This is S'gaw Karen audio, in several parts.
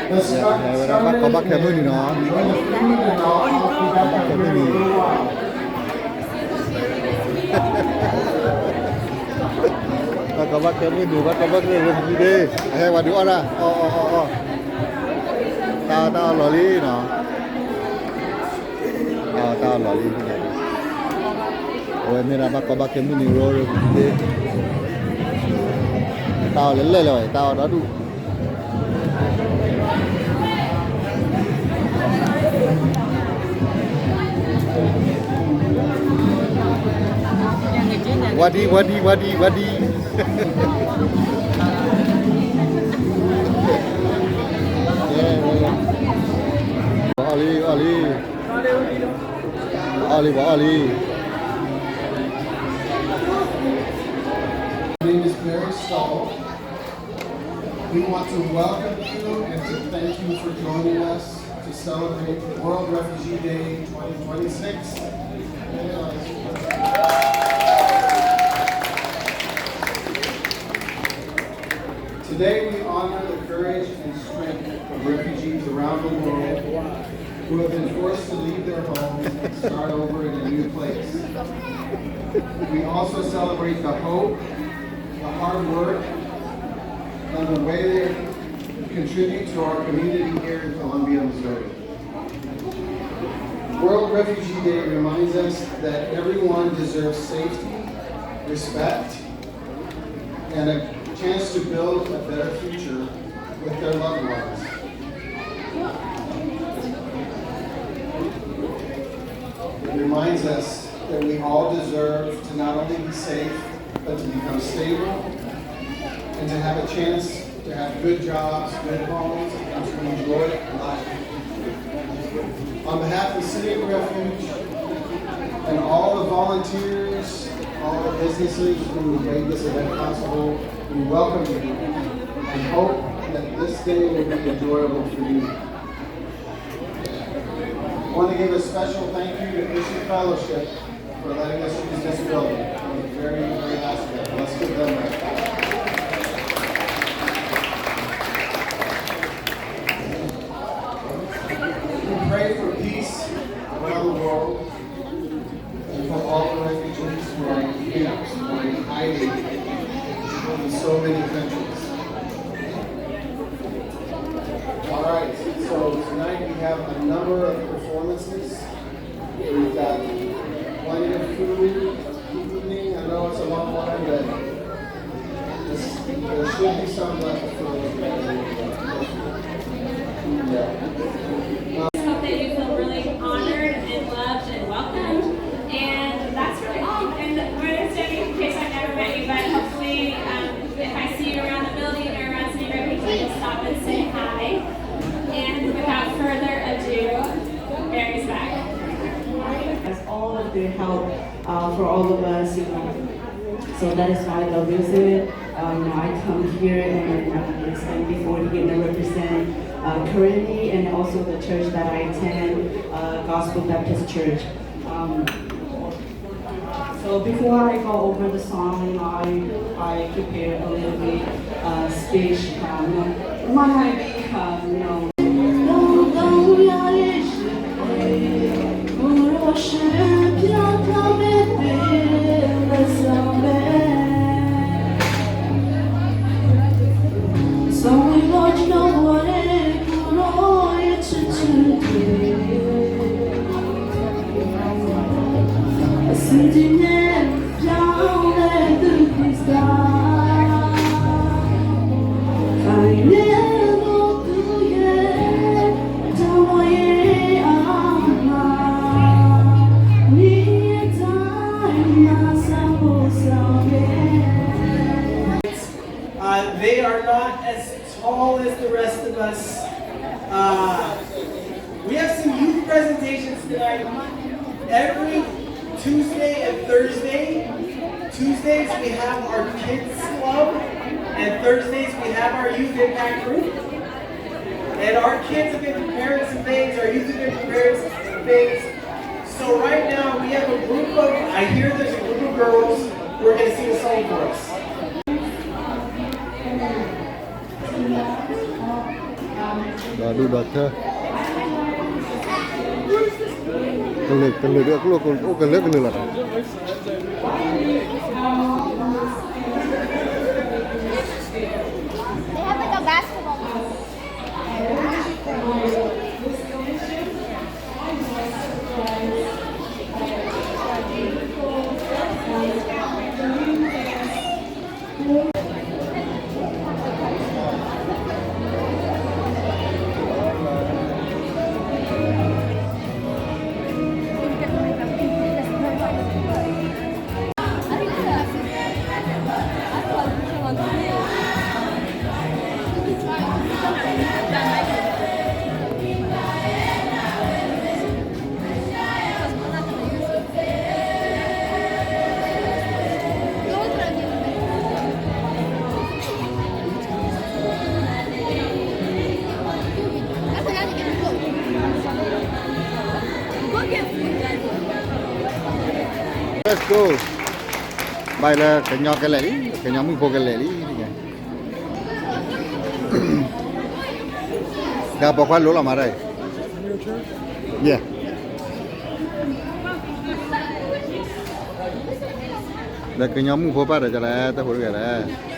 ဝဲဒၣ်ဘၣ်ကီဘၣ်ခဲမုၢ်နံၤနီၤ, ဘၣ်ကီဘၣ်ခဲမုၢ်နံၤ, ဘၣ်ကီဘၣ်ခဲမုၢ်နံၤ, ဘၣ်ကီဘၣ်ခဲမုၢ်နံၤ, အဟဲဝဲဒုးအီၣ်ဒၣ်, အီၣ်အီၣ်အီၣ်အီၣ်, တၢ်အီၣ်တၢ်အီလီၤလံနီၤ, တၢ်အီၣ်တၢ်အီလီၤလံ, အဝဲမ့ၢ်ဒၣ်ဘၣ်ကီဘၣ်ခဲမုၢ်နံၤရိရသ့, တၢ်အီၣ်လဲၣ်လဲၣ်လီၤ, တၢ်အီၣ်ဒီဒူၣ် ဝါဒံ ဝါဒံ ဝါဒံ ဝါဒံ, အီၣ်လံ အီၣ်လံ, အီၣ်လံ ပှၤအီၣ်လံ. My name is Barry Stahl. We want to welcome you and to thank you for joining us to celebrate World Refugee Day twenty twenty-six. Today we honor the courage and strength of refugees around the world who have been forced to leave their homes and start over in a new place. We also celebrate the hope, the hard work, and the way they contribute to our community here in Columbia, Missouri. World Refugee Day reminds us that everyone deserves safety, respect, and a chance to build a better future with their loved ones. It reminds us that we all deserve to not only be safe, but to become stable and to have a chance to have good jobs, good homes, and to enjoy life. On behalf of the City of Refuge and all the volunteers, all the businesses who made this event possible, we welcome you and hope that this day will be enjoyable for you. I want to give a special thank you to Mission Fellowship for letting us use this building. We're very, very asked that. Let's give them a. We pray for peace around the world and for all the refugees who are in camps or in hiding in so many countries. All right, so tonight we have a number of performances. We've got plenty of food. Evening, I know it's a long one, but there should be some left for those guys. Yeah. Just hope that you feel really honored and loved and welcomed. And that's really all. And we're just joking in case I've never met you, but hopefully, um, if I see you around the building or around City Refuge, you'll stop and say hi. And without further ado, Barry's back. Has all of their help uh, for all of us, you know. So that is why I love music. Uh, you know, I come here and uh, stand before you and represent uh, currently and also the church that I attend, uh, Gospel Baptist Church. Um, so before I go over the song, you know, I, I prepare a little bit uh, speech. Um, you know, it might not be, um, you know, Uh, they are not as tall as the rest of us. Uh, we have some youth presentations tonight. Every Tuesday and Thursday, Tuesdays we have our kids club, and Thursdays we have our youth impact group. And our kids have been preparing some things, our youth have been preparing some things. So right now we have a group of, I hear there's a group of girls who are going to sing a song for us. ဒီးဒူၣ်ဒီးထၢ, ကလုာ်ကလုာ်ဒီး အကျိၣ်အိၣ်ကလုာ်ကလုာ်လီၤ. They have like a basketball. Let's go. ဘၣ်လၢကညီကလဲာ်လံ, ကညီမုၣ်ဖိကလဲာ်လံ. ဒီးပိာ်ခွါလိၤလီၤမးတၢ်အံၤ, ယဲၢ်, ဒီးကညီမုၣ်ဖိဘၣ်ဒီးကလဲၣ် တၢ်ဖိတဂၤလဲၣ်.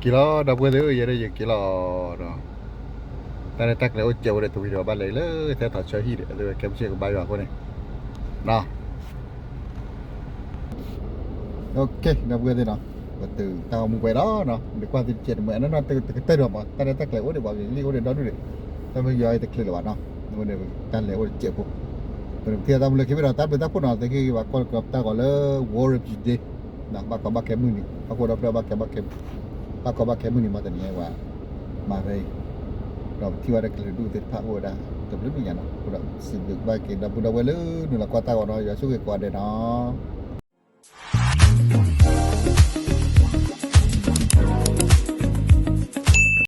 က့ၤလီၤ ဒီပုၢ်ဝဲၢ်သ့ၣ်ဧၢ, ယဲဒၣ်ယက့ၤလီၤဒီး တၢ်ရဲၣ်တၢ်ကျဲၤအိၣ်စဲးဖိဒီး တဝံၤဒီးဘၣ်လဲၤလၢသဲထီၣ်ဆၢဟံၣ်ဒီး အဝဲကဲမုၢ်ဆ့ၣ်ကဘါယွၤအဃိန့ၣ် ဒီပုၢ်ဝဲၢ်သ့ၣ်နီၤ, ပတုၤတၢ်ဂီၤမူပှဲၤလီၤနီၤ, နကွၢ်သုတစဲးတမုာ် အနီၢ်နီၢ်တကတၢၢ်ဒီးမး တၢ်ရဲၣ်တၢ်ကျဲၤအိၣ်ဒံး ပှၤကလံၣ်အိၣ်ဒံးဒီဒူၣ်ဒံး, တၢ်မ့ၢ်ယွၤအံၤတချုးလၢၤဘၣ်နီၤ, အဃိန့ၣ် တၢ်လဲၤအိၣ်တစဲးဖိ ပထံၣ်တၢ်မုၢ်လၢ်ခံဘ့ၣ်ဒီး တၢ်ဘျုးတၢ်ဖှိၣ်နီၤ သုကဘၣ်ကွၢ်ကတၢၢ်ဂီၤလၢ War Refugee Day ဘၣ်ကီဘၣ်ခဲမုၢ်နံၤ ဟီၣ်ခိၣ်ဒီဖျၢၣ်ဘၣ်ကီဘၣ်ခဲမုၢ်နံၤမး တနံၤအံၤဝဲ မၤဖဲအံၤ ဒီးပထံၣ်ဝဲဒၣ်ကလုာ်ဒူၣ်သ့ၣ်တဖၣ်အိၣ်ဝဲဒၣ် တဘျုးမံၤညါနီၤ အဃိဒီးစံးဘျုးကဘၣ်က့ၤဒီပုၢ်ဒီဝဲၢ်လၢနုာ်လီၤကွၢ်တၢ်ဂီၤနီၤ ယွၤဆိၣ်ဂ့ၤကိးဂၤဒဲးနီၤ.